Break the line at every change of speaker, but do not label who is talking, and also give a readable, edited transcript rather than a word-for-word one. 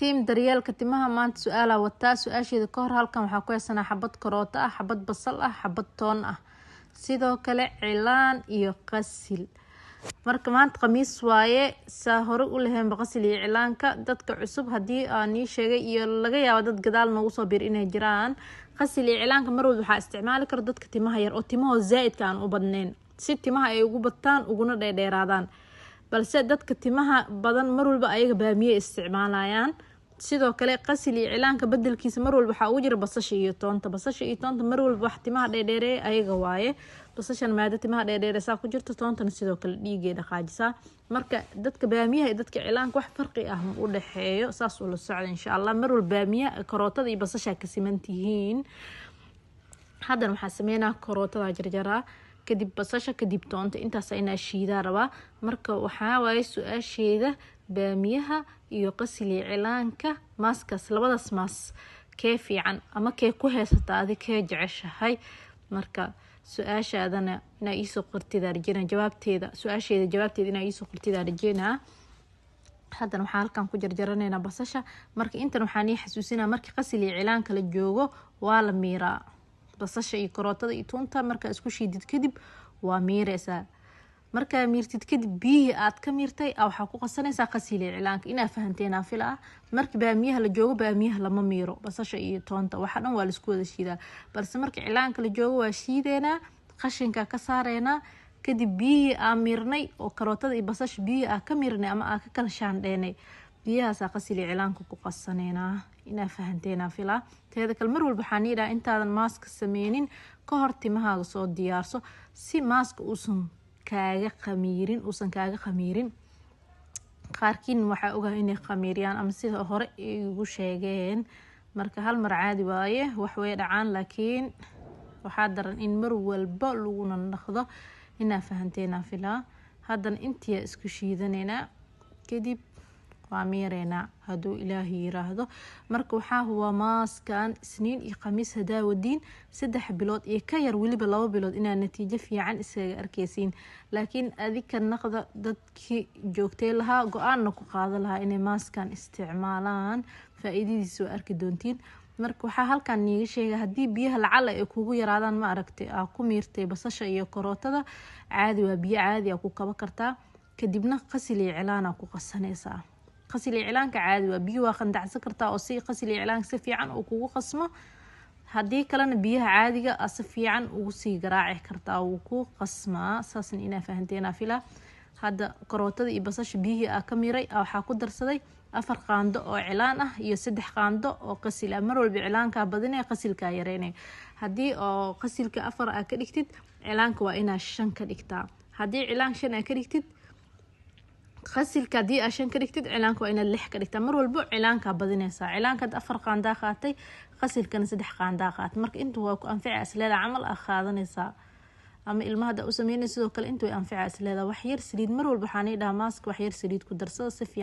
Team daryeelka timaha, maanta su-aalaa wataa. Su-aasheeda ka hor, halkan waxaa ku haysanaa xabad karooto ah, xabad basal ah, xabad toon ah, sidoo kale cilaan iyo qasil. Marka maanta Khamiis waaye, saa hore u laheenba qasil iyo cilaanka. Dadka cusub haddii aan ii sheegay iyo laga yaabo dad gadaal noogu soo biir inay jiraan, qasil iyo cilaanka marwalba waxaa isticmaali karo dadka timaha yar oo timahoo zaa-idka aan u badnayn, si timaha ay ugu bataan uguna dheerdheeraadaan. Balse dadka timaha badan marwalba ayaga baamiye isticmaalayaan. Sidoo kale qasil iyo cilaanka bedelkiisa marwalba waxaa ugu jira basasha iyo toonta. Basasha iyo toonta marwalba wax timaha dheerdheereeya ayaga waaye. Basashan maado timaha dheerdheereysaa ku jirta, toontana sidoo kale dhiigay dhaqaajisaa. Marka dadka baamiyaha iyo dadka cilaanka wax farqi ah ma u dhexeeyo, saas ula socda insha Allah. Marwalba baamiyaha, karootada iyo basasha ka siman tihiin. Haddana waxaa sameynaa karootada jarjaraa, kadib basasha, kadib toonta. Intaas inaa shiidaa rabaa. Marka waxaa waaye su-aasheeda: baamiyaha iyo qasili cilaanka maaskaas, labadaas maas kee fiican ama kee ku heysata adi, kee jeceshahay? Marka su-aashaadana inaa iisoo qortidaa rajeyna jawaabteeda, su-aasheeda jawaabteeda inaa iisoo qortidaa rajeynaa. Haddana waxaa halkan ku jarjaraneynaa basasha. Marka intan waxaan ii xasuusinaa, markii qasil iyo cilaanka la joogo waa la miiraa basasha iyo karootada iyo tuunta. Markaa isku shiidid kadib waa miireysaa. Markaa miirtid kadib, biyihii aad ka miirtay waxaa ku qasanaysaa qasili cilaanka. Inaa fahanteen fila ah. Marka baamiyaha la joogo, baamiyaha lama miiro, basasha iyo toonta waxa dhan waa laisku wada shiidaa. Balse marka cilaanka la joogo waa shiideynaa, qashinka ka saareynaa, kadib biyihii aa miirnay oo karootada iyo basasha biyihii aa ka miirnay ama aa ka kala shaandheynay, biyahaasaa qasili cilaanka ku qasaneynaa. Inaa fahanteena filaa. Teeda kale, mar walba waxaan yidhaha, intaadan maaska sameynin ka hor timahaaga soo diyaarso, si maaska uusan kaaga khamiirin. Qaarkiin waxaa ogahay inay khamiiriyaan ama sida hore igu sheegeen. Marka hal mar caadi waaye, wax way dhacaan, laakiin waxaa daran in mar walba laguna dhaqdo. Inaa fahanteena filaa. Haddana intiyaa isku shiidaneynaa, kadib waa miireynaa hadduu Ilaahi yiraahdo. Marka waxaa hubaa maaskan Isniin iyo Khamiis hadaa wadiin, 3 bilood iyo ka yar, weliba 2 bilood, inaa natiijo fiican isaga arkeysiin. Laakiin adika naqda dadkii joogtay lahaa, go-aanna ku qaada lahaa inay maaskan isticmaalaan, faa-iidadiisa waa arki doontiin. Marka waxaa halkan niiga sheega, haddii biyaha lacala ay kugu yaraadaan, ma aragtay, aa ku miirtay basasha iyo karootada, caadi waa, biyo caadi aa ku kaba kartaa. Kadibna qasil iyo cilaana ku qasanaysaa. Qasil iyo cilaanka caadi waa, biyo waa qandacsan kartaa oo si qasil iyo cilaanka si fiican uu kugu qasmo. Haddii kalena biyaha caadiga a si fiican ugu sii garaaci kartaa, wuu ku qasmaa. Saasna inaa fahanteena filaa. Hadda karootada iyo basasha biyihii aa ka miray waxaa ku darsaday 4 qaando oo cilaan ah iyo 3 qaando oo qasil ah. Mar walba cilaankaa badinaya, qasilkaa yareynaya. Haddii oo qasilka afar aa ka dhigtid, cilaanka waa inaa shan ka dhigtaa. Haddii cilaan shan aa ka dhigtid, qasilka haddii aa shan ka dhigtid, cilaanka waa inaad lix ka dhigtaa. Mar walbo cilaankaa badinaysaa. Cilaanka hadda 4 qaandaa qaatay, qasilkana 3 qaandaa qaatay. Marka inta waa ku anfica isleeda camal aa qaadanaysaa, ama ilmaha hadda u sameynay sidoo kale inta way anfica isleeda. Wax yar saliid, mar walba waxaan dhahaa maaska wax yar saliid ku darsada si fiican.